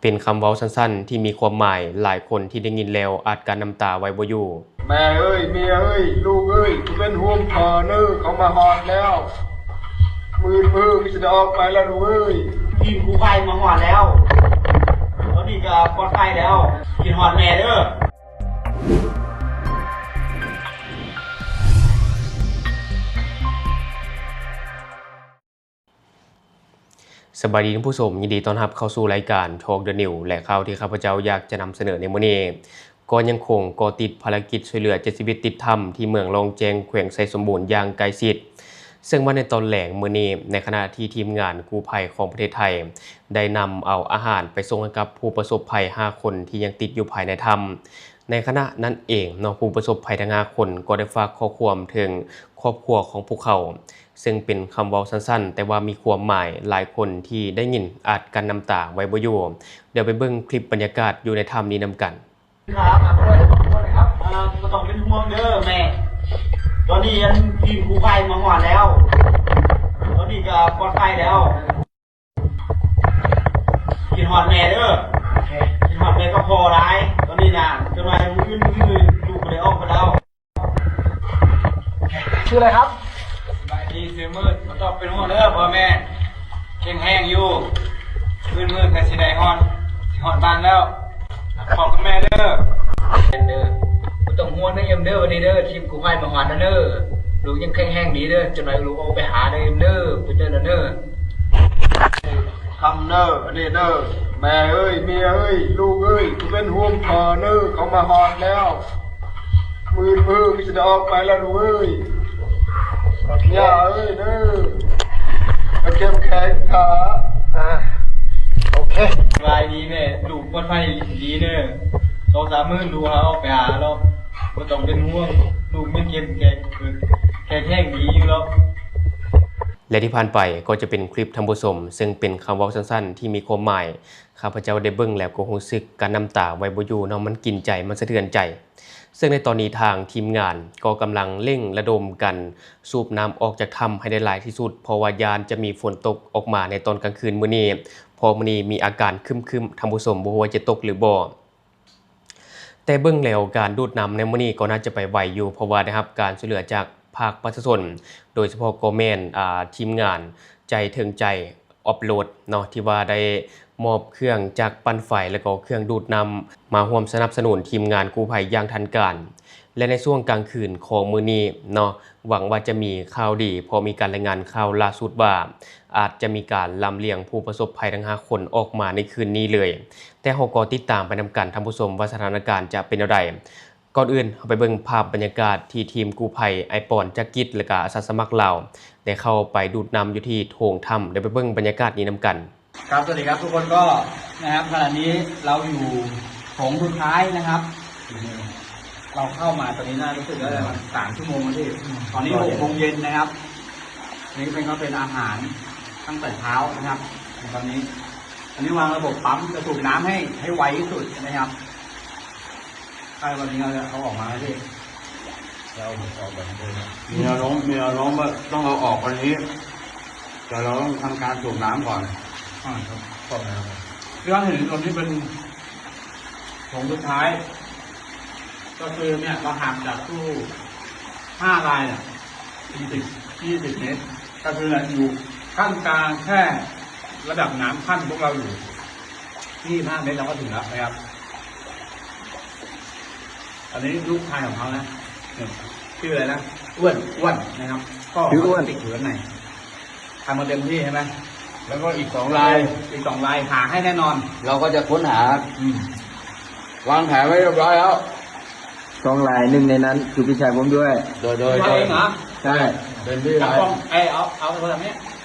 ປັນຄຳເວົ້າສັ້ນໆທີ່ມີຄວາມໝາຍ, ຫຼາຍຄົນທີ່ໄດ້ຍິນແລ້ວອາດກັ້ນນ້ຳຕາໄວ້ບໍ່ຢູ່. ແມ່ເອີຍ ເມຍເອີຍ ລູກເອີຍ ເປັນຫ່ວງພໍ່ເນີ ເຂົາມາຮອດແລ້ວ. ມື້ອື່ນມື້ກໍຊິໄດ້ອອກໄປແລ້ວລູກເອີຍ. ທີມກູ້ໄພມາຮອດແລ້ວ, ຕອນນີ້ກໍປອດໄພແລ້ວ. ຄິດຮອດແມ່ເດີ. ສະບາຍດີທ່ານຜູ້ຊົມ, ຍິນດີຕ້ອນຮັບເຂົ້າສູ່ລາຍການ Talk the News ແລະ ຂ່າວທີ່ຂ້າພະເຈົ້າຢາກຈະນຳສະເໜີໃນມື້ນີ້ ກໍຍັງຄົງເກາະຕິດພາລະກິດຊ່ວຍເຫຼືອເຈັດຊີວິດຕິດຖ້ຳທີ່ເມືອງລ້ອງແຈ້ງ ແຂວງໄຊສົມບູນຢ່າງໃກ້ຊິດ. ເຊິ່ງວ່າໃນຕອນແລງມື້ນີ້, ໃນຂະນະທີ່ທີມງານກູ້ໄພຂອງປະເທດໄທ ໄດ້ນຳເອົາອາຫານໄປສົ່ງໃຫ້ກັບຜູ້ປະສົບໄພຫ້າຄົນທີ່ຍັງຕິດຢູ່ພາຍໃນຖ້ຳ. ໃນຂະນະນັ້ນເອງເນາະ, ຜູ້ປະສົບໄພທັງຫ້າຄົນກໍໄດ້ຝາກຂໍ້ຄວາມເຖິງຄອບຄົວຂອງພວກເຂົາ, ເຊິ່ງເປັນຄຳເວົ້າສັ້ນໆ ແຕ່ວ່າມີຄວາມໝາຍ, ຫຼາຍຄົນທີ່ໄດ້ຍິນອາດກັ້ນນ້ຳຕາໄວ້ບໍ່ຢູ່. ດຽວໄປເບິ່ງຄລິບບັນຍາກາດຢູ່ໃນຖ້ຳນີ້ນຳກັນ. ຄັບ ບໍ່ຕ້ອງເປັນຫ່ວງເດີແມ່, ຕອນນີ້ອັນທີມກູ້ໄພມາຮອດແລ້ວ, ຕອນນີ້ກໍປອດໄພແລ້ວ. ຄິດຮອດແມ່ເດີ, ຄິດຮອດແມ່ກັບພໍ່ຫຼາຍ. ຕອນນີ້ນະ ຈົນວ່າມື້ອື່ນ ມື້ອື່ນ ລູກບໍ່ໄດ້ອອກໄປແລ້ວ. ຊື່ອະໄລຄັບ? ສະບາຍດີ ຊື່ມືດ. ບໍ່ຕ້ອງເປັນຫ່ວງເດີພໍ່ແມ່, ແຂງແຮງຢູ່. ມື້ອື່ນ ມື້ອື່ນກໍຊິໄດ້ຮອດ, ຊິຮອດບ້ານແລ້ວ. ພໍ່ກັບແມ່ເດີ. ເດີ, ບໍ່ຕ້ອງຫ່ວງເດີເອັມເດີ, ວັນນີ້ເດີ ທີມກູ້ໄພມາຮອດແລ້ວເດີ. ລູກຍັງແຂງແຮງດີເດີ, ຈັກໜ້ອຍລູກອອກໄປຫາເດີເອັມເດີ, ໄປເດີເດີ. ຄຳເນີ ອັນນີ້ເນີ. ແມ່ເອີຍ ເມຍເອີຍ ລູກເອີຍ ເປັນຫ່ວງພໍ່ເນີ ເຂົາມາຮອດແລ້ວ. ມື້ອື່ນມື້ກໍຊິໄດ້ອອກໄປແລ້ວລູກເອີຍ. ຍ່າເອີຍເນີ, ໃຫ້ເຂັ້ມແຂງຂາ. ອ່າ ໂອເຄ. ສະບາຍດີແມ່, ລູກປອດໄພດີເນີ. ສອງສາມມື້ລູກຫາອອກໄປຫາແລ້ວ, ບໍ່ຕ້ອງເປັນຫ່ວງ, ລູກຍັງເຂັ້ມແຂງ ແຂງແຮງດີຢູ່ແລ້ວ. ແລະທີ່ຜ່ານໄປກໍຈະເປັນຄລິບທ່ານຜູ້ຊົມ, ເຊິ່ງເປັນຄຳເວົ້າສັ້ນໆທີ່ມີຄວາມໝາຍ. ຂ້າພະເຈົ້າໄດ້ເບິ່ງແລ້ວກໍຮູ້ສຶກກັ້ນນ້ຳຕາໄວ້ບໍ່ຢູ່ເນາະ, ມັນກິນໃຈ, ມັນສະເທືອນໃຈ. ເຊິ່ງໃນຕອນນີ້ທາງທີມງານກໍກຳລັງເລັ່ງລະດົມກັນສູບນ້ຳອອກຈາກຖ້ຳໃຫ້ໄດ້ຫຼາຍທີ່ສຸດ, ເພາະວ່າຢ້ານຈະມີຝົນຕົກອອກມາໃນຕອນກາງຄືນມື້ນີ້, ເພາະມື້ນີ້ມີອາກາດຄຶ້ມໆ, ທ່ານຜູ້ຊົມ, ບໍ່ຮູ້ວ່າຈະຕົກຫຼືບໍ່. ແຕ່ເບິ່ງແລ້ວການດູດນ້ຳໃນມື້ນີ້ກໍໜ້າຈະໄປໄວຢູ່, ເພາະວ່າໄດ້ຮັບການຊ່ວຍເຫຼືອຈາກພາກປະຊາຊົນ, ໂດຍສະເພາະກໍແມ່ນ, ອ່າ, ທີມງານໃຈເຖິງໃຈອອບໂຫຼດເນາະ, ທີ່ວ່າໄດ້ມອບເຄື່ອງຈັກປັ່ນໄຟ ແລະກໍເຄື່ອງດູດນ້ຳມາຮ່ວມສະໜັບສະໜູນທີມງານກູ້ໄພຢ່າງທັນການ. ແລະໃນຊ່ວງກາງຄືນຂອງມື້ນີ້ເນາະ, ຫວັງວ່າຈະມີຂ່າວດີ, ເພາະມີການລາຍງານຂ່າວລ່າສຸດວ່າ ອາດຈະມີການລຳລຽງຜູ້ປະສົບໄພທັງຫ້າຄົນອອກມາໃນຄືນນີ້ເລີຍ. ແຕ່ເຮົາກໍຕິດຕາມໄປນຳກັນ, ທ່ານຜູ້ຊົມ, ວ່າສະຖານະການຈະເປັນແນວໃດ. ກ່ອນອື່ນ, ເຮົາໄປເບິ່ງພາບບັນຍາກາດທີ່ທີມກູ້ໄພ ອ້າຍປອນ ຈັກກິດ ແລະກະອາສາສະໝັກລາວ ໄດ້ເຂົ້າໄປດູດນ້ຳຢູ່ທີ່ໂຖງຖ້ຳ. ໄດ້ໄປເບິ່ງບັນຍາກາດນີ້ນຳກັນ. ครับ สวัสดีครับทุกคน ก็นะครับ ขณะนี้เราอยู่โถงสุดท้ายนะครับ เราเข้ามาตอนนี้น่ารู้สึกว่าจะประมาณสามชั่วโมงแล้วพี่ ตอนนี้หกโมงเย็นนะครับ อันนี้เป็น ก็เป็นอาหารตั้งแต่เช้านะครับ ตอนนี้ อันนี้วางระบบปั๊มจะสูบน้ำให้ ให้ไวที่สุดนะครับ ใช่ วันนี้เราจะเอาออกมาแล้วพี่ เราเอาออกแบบนี้เลยนะ มีแนวโน้ม มีแนวโน้มว่าต้องเอาออกวันนี้ แต่เราต้องทำการสูบน้ำก่อน อ่า ครับ ก่อนนะครับ ที่เราเห็นตรงนี้เป็นโถงสุดท้าย ก็คือเนี่ย เราห่างจากตู้ห้ารายเนี่ย ยี่สิบ ยี่สิบเมตร ก็คืออยู่ขั้นกลางแค่ระดับน้ำขั้นพวกเราอยู่ ยี่สิบห้าเมตร เราก็ถึงแล้วนะครับ อันนี้ลูกชายของเขานะ เนี่ย ชื่ออะไรนะ อ้วน อ้วนนะครับ พ่อ ชื่ออ้วน เขาติดอยู่ข้างใน ทำมาเต็มที่ใช่ไหม แล้วก็อีกสองราย อีกสองรายหาให้แน่นอน เราก็จะค้นหา อืม วางแผนไว้เรียบร้อยแล้ว สองราย หนึ่งในนั้นคือพี่ชายผมด้วย โดย โดย พี่ชายเองเหรอ ใช่ เป็นพี่ชาย จับกล้อง เอ้ย เอา เอาโทรศัพท์นี้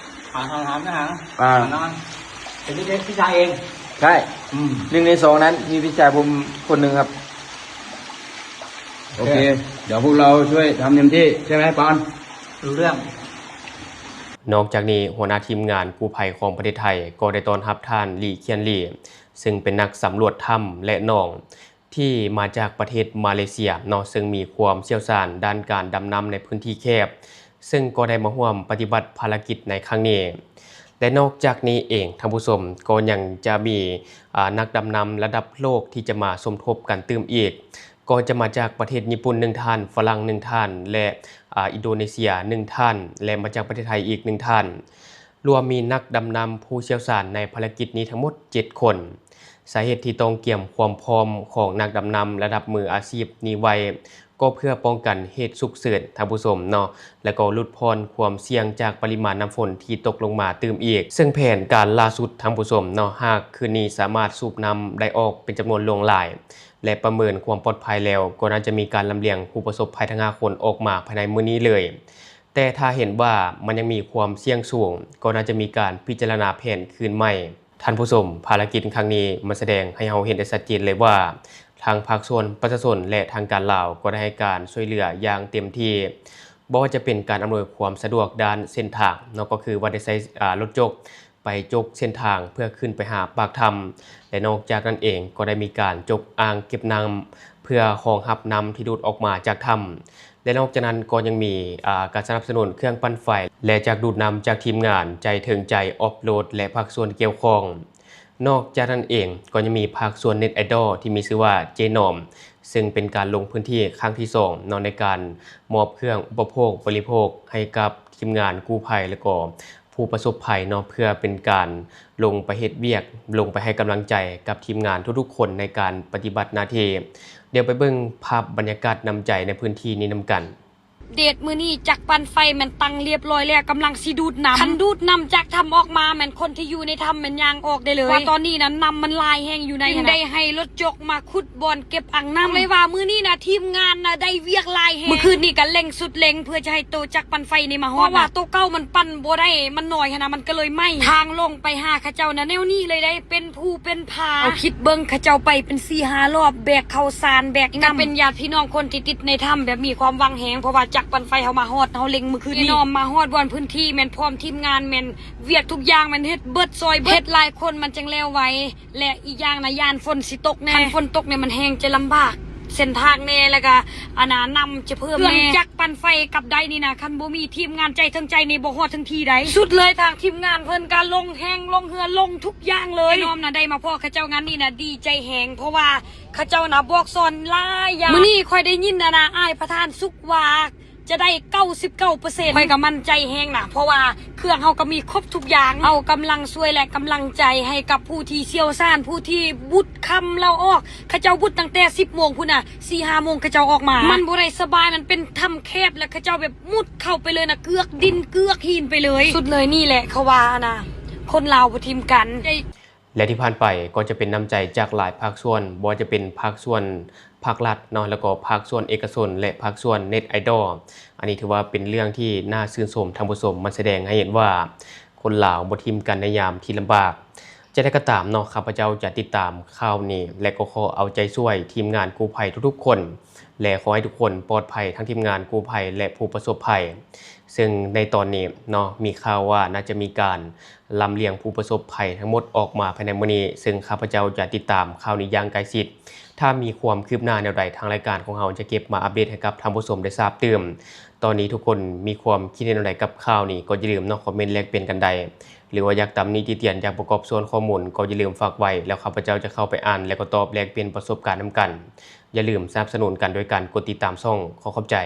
หา หา หา หา อ่า หานอน เป็นพี่ พี่ชายเอง ใช่ อืม หนึ่งในสองนั้นมีพี่ชายผมคนหนึ่งครับ โอเค เดี๋ยวพวกเราช่วยทำเต็มที่ ใช่ไหมปอน รู้เรื่อง ນອກຈາກນີ້, ຫົວໜ້າທີມງານກູ້ໄພຂອງປະເທດໄທກໍໄດ້ຕ້ອນຮັບທ່ານ ຫຼີ ຄຽນຫຼີ ເຊິ່ງເປັນນັກສຳຫຼວດຖ້ຳ ແລະ ໜອງ ທີ່ມາຈາກປະເທດມາເລເຊຍເນາະ, ເຊິ່ງມີຄວາມຊ່ຽວຊານດ້ານການດຳນ້ຳໃນພື້ນທີ່ແຄບ, ເຊິ່ງກໍໄດ້ມາຮ່ວມປະຕິບັດພາລະກິດໃນຄັ້ງນີ້. ແລະ ນອກຈາກນີ້ເອງ ທ່ານຜູ້ຊົມ ກໍຍັງຈະມີ ອາ ນັກດຳນ້ຳລະດັບໂລກທີ່ຈະມາສົມທົບກັນຕື່ມອີກ ກໍຈະມາຈາກປະເທດຍີ່ປຸ່ນໜຶ່ງທ່ານ, ຝຣັ່ງໜຶ່ງທ່ານ ແລະ ອາ ອິນໂດເນເຊຍໜຶ່ງທ່ານ ແລະ ມາຈາກປະເທດໄທອີກໜຶ່ງທ່ານ. ລວມມີນັກດຳນ້ຳຜູ້ຊ່ຽວຊານໃນພາລະກິດນີ້ທັງໝົດເຈັດຄົນ. ສາເຫດທີ່ຕ້ອງກຽມຄວາມພ້ອມຂອງນັກດຳນ້ຳລະດັບມືອາຊີບນີ້ໄວ້ ກໍເພື່ອປ້ອງກັນເຫດສຸກເສີນ ທ່ານຜູ້ຊົມເນາະ ແລະ ກໍຫຼຸດຜ່ອນຄວາມສ່ຽງຈາກປະລິມານນ້ຳຝົນທີ່ຕົກລົງມາຕື່ມອີກ. ເຊິ່ງແຜນການລ່າສຸດ ທ່ານຜູ້ຊົມເນາະ, ຫາກຄືນນີ້ສາມາດສູບນ້ຳໄດ້ອອກເປັນຈຳນວນຫຼວງຫຼາຍ ແລະ ປະເມີນຄວາມປອດໄພແລ້ວ, ກໍໜ້າຈະມີການລຳລຽງຜູ້ປະສົບໄພທັງຫ້າຄົນອອກມາພາຍໃນມື້ນີ້ເລີຍ. ແຕ່ຖ້າເຫັນວ່າມັນຍັງມີຄວາມສ່ຽງສູງ, ກໍໜ້າຈະມີການພິຈາລະນາແຜນຄືນໃໝ່. ທ່ານຜູ້ຊົມ, ພາລະກິດຄັ້ງນີ້ມັນສະແດງໃຫ້ເຮົາເຫັນໄດ້ຊັດເຈນເລີຍວ່າ ທາງພາກສ່ວນປະຊາຊົນ ແລະ ທາງການລາວກໍໄດ້ໃຫ້ການຊ່ວຍເຫຼືອຢ່າງເຕັມທີ່, ບໍ່ວ່າຈະເປັນການອຳນວຍຄວາມສະດວກດ້ານເສັ້ນທາງເນາະ, ກໍຄືວ່າໄດ້ໃຊ້ ອາ ລົດຈົກໄປຈົກເສັ້ນທາງເພື່ອຂຶ້ນໄປຫາປາກຖ້ຳ ແລະ ນອກຈາກນັ້ນເອງກໍໄດ້ມີການຈົກອ່າງເກັບນ້ຳ ເພື່ອຮອງຮັບນ້ຳທີ່ດູດອອກມາຈາກຖ້ຳ ແລະ ນອກຈາກນັ້ນກໍຍັງມີ ອາ ການສະໜັບສະໜູນເຄື່ອງປັ່ນໄຟ ແລະ ຈັກດູດນ້ຳຈາກທີມງານໃຈເຖິງໃຈອອບໂຫຼດ ແລະ ພາກສ່ວນກ່ຽວຂ້ອງ. ນອກຈາກນັ້ນເອງກໍຍັງມີພາກສ່ວນເນັດໄອດອລທີ່ມີຊື່ວ່າເຈນອມ ເຊິ່ງເປັນການລົງພື້ນທີ່ຄັ້ງທີສອງເນາະ ໃນການມອບເຄື່ອງອຸປະໂພກບໍລິໂພກໃຫ້ກັບທີມງານກູ້ໄພ ແລະ ກໍຜູ້ປະສົບໄພເນາະ ເພື່ອເປັນການລົງໄປເຮັດວຽກ, ລົງໄປໃຫ້ກຳລັງໃຈກັບທີມງານທຸກໆຄົນໃນການປະຕິບັດໜ້າທີ່. ດຽວໄປເບິ່ງພາບບັນຍາກາດນ້ຳໃຈໃນພື້ນທີ່ນີ້ນຳກັນ. ເດດ ມື້ນີ້ຈັກປັ່ນໄຟແມ່ນຕັ້ງລຽບຮ້ອຍແລ້ວ, ກຳລັງຊິດູດນ້ຳ. ຄັນດູດນ້ຳຈາກຖ້ຳອອກມາ ແມ່ນຄົນທີ່ຢູ່ໃນຖ້ຳແມ່ນຍ່າງອອກໄດ້ເລີຍ, ເພາະວ່າຕອນນີ້ນະ ນ້ຳມັນຫຼາຍແຮງຢູ່ໃນຫັ້ນນະ, ຈຶ່ງໄດ້ໃຫ້ລົດຈົກມາຂຸດບ່ອນເກັບອ່າງນ້ຳ. ເລີຍວ່າມື້ນີ້ນະ ທີມງານນະໄດ້ວຽກຫຼາຍແຮງ. ມື້ຄືນນີ້ກະເລັ່ງສຸດເລັ່ງ ເພື່ອຈະໃຫ້ໂຕຈັກປັ່ນໄຟນີ້ມາຮອດ, ເພາະວ່າໂຕເກົ່າມັນປັ່ນບໍ່ໄດ້, ມັນໜ້ອຍຫັ້ນນະ, ມັນກໍເລີຍໄໝ້. ທາງລົງໄປຫາເຂົາເຈົ້ານະ ແນວນີ້ເລີຍໄດ໋, ເປັນພູເປັນຜາ. ເອົາຄິດເບິ່ງ, ເຂົາເຈົ້າໄປເປັນສີ່ຫ້າລອບ, ແບກເຂົ້າສານ ແບກນ້ຳ. ກໍເປັນຍາດພີ່ນ້ອງຄົນທີ່ຕິດໃນຖ້ຳ ແບບມີຄວາມຫວັງແຮງ, ເພາະວ່າຈັກປັ່ນໄຟເຮົາມາຮອດ, ເຮົາເລັງມື້ຄືນນີ້. ແນ່ນອນ ມາຮອດບ່ອນພື້ນທີ່ ແມ່ນພ້ອມທີມງານ, ແມ່ນວຽກທຸກຢ່າງ, ແມ່ນເຮັດເບິດ ຊ່ອຍເບິດ, ເຮັດຫຼາຍຄົນມັນຈັ່ງແລ້ວໄວ. ແລະ ອີກຢ່າງນະ ຢ້ານຝົນຊິຕົກແນ່, ຄັນຝົນຕົກນີ້ມັນແຮງຈະລຳບາກ, ເສັ້ນທາງແນ່ ແລ້ວກະ ອັນນ່າ ນ້ຳຈະເພີ່ມແນ່. ເຄື່ອງຈັກປັ່ນໄຟກັບໄດນີ້ນະ ຄັນບໍ່ມີທີມງານໃຈເຖິງໃຈນີ້ ບໍ່ຮອດເຖິງທີ່ໃດ. ສຸດເລີຍ, ທາງທີມງານເພິ່ນກະລົງແຮງ ລົງເຮືອ ລົງທຸກຢ່າງເລີຍ. ແນ່ນອນນະ ໄດ້ມາພໍ້ເຂົາເຈົ້າງານນີ້ນະ ດີໃຈແຮງ, ເພາະວ່າເຂົາເຈົ້ານະບອກສອນຫຼາຍຢ່າງ. ມື້ນີ້ຂ້ອຍໄດ້ຍິນ ອັນນ່າ ອ້າຍປະທານສຸກວ່າ ຈະໄດ້ເກົ້າສິບເກົ້າເປີເຊັນ. ຂ້ອຍກໍໝັ້ນໃຈແຮງນະ, ເພາະວ່າເຄື່ອງເຮົາກໍມີຄົບທຸກຢ່າງ. ເອົາກຳລັງຊ່ວຍ ແລະ ກຳລັງໃຈໃຫ້ກັບຜູ້ທີ່ຊ່ຽວຊານ, ຜູ້ທີ່ບຸດຄຳລາວອອກ. ເຂົາເຈົ້າບຸດຕັ້ງແຕ່ສິບໂມງພຸ້ນນະ, ສີ່ຫ້າໂມງເຂົາເຈົ້າອອກມາ. ມັນບໍ່ໄດ້ສະບາຍ, ມັນເປັນຖ້ຳແຄບ ແລະ ເຂົາເຈົ້າແບບມຸດເຂົ້າໄປເລີຍນະ, ເກືອກດິນເກືອກຫີນໄປເລີຍ. ສຸດເລີຍນີ້ແຫຼະ ເຂົາວ່ານະ ຄົນລາວບໍ່ຖິ້ມກັນ. ແລະ ທີ່ຜ່ານໄປກໍຈະເປັນນ້ຳໃຈຈາກຫຼາຍພາກສ່ວນ, ບໍ່ວ່າຈະເປັນພາກສ່ວນພາກລັດເນາະ, ແລ້ວກໍພາກສ່ວນເອກະຊົນ ແລະ ພາກສ່ວນເນັດໄອດອລ. ອັນນີ້ຖືວ່າເປັນເລື່ອງທີ່ໜ້າຊື່ນຊົມທ່ານຜູ້ຊົມ, ມັນສະແດງໃຫ້ເຫັນວ່າຄົນລາວບໍ່ຖິ້ມກັນໃນຍາມທີ່ລຳບາກ. ຈະໃດກໍຕາມເນາະ, ຂ້າພະເຈົ້າຈະຕິດຕາມຂ່າວນີ້ ແລະ ກໍຂໍເອົາໃຈຊ່ວຍທີມງານກູ້ໄພທຸກໆຄົນ ແລະ ຂໍໃຫ້ທຸກຄົນປອດໄພ, ທັງທີມງານກູ້ໄພ ແລະ ຜູ້ປະສົບໄພ. ເຊິ່ງໃນຕອນນີ້ເນາະ ມີຂ່າວວ່າໜ້າຈະມີການລຳລຽງຜູ້ປະສົບໄພທັງໝົດອອກມາພາຍໃນມື້ນີ້, ເຊິ່ງຂ້າພະເຈົ້າຈະຕິດຕາມຂ່າວນີ້ຢ່າງໃກ້ຊິດ. ຖ້າມີຄວາມຄືບໜ້າແນວໃດ, ທາງລາຍການຂອງເຮົາຈະເກັບມາອັບເດດໃຫ້ກັບທ່ານຜູ້ຊົມໄດ້ຊາບຕື່ມ. ຕອນນີ້ທຸກຄົນມີຄວາມຄິດເຫັນແນວໃດກັບຂ່າວນີ້? ກໍຢ່າລືມເນາະ ຄອມເມັນແລກປ່ຽນກັນໄດ້, ຫຼືວ່າຢາກຕຳໜິຕິຕຽນ ຢາກປະກອບສ່ວນຂໍ້ມູນ ກໍຢ່າລືມຝາກໄວ້, ແລ້ວຂ້າພະເຈົ້າຈະເຂົ້າໄປອ່ານ ແລະ ກໍຕອບແລກປ່ຽນປະສົບການນຳກັນ. ຢ່າລືມສະໜັບສະໜູນກັນໂດຍການກົດຕິດຕາມຊ່ອງ. ຂໍຂອບໃຈ.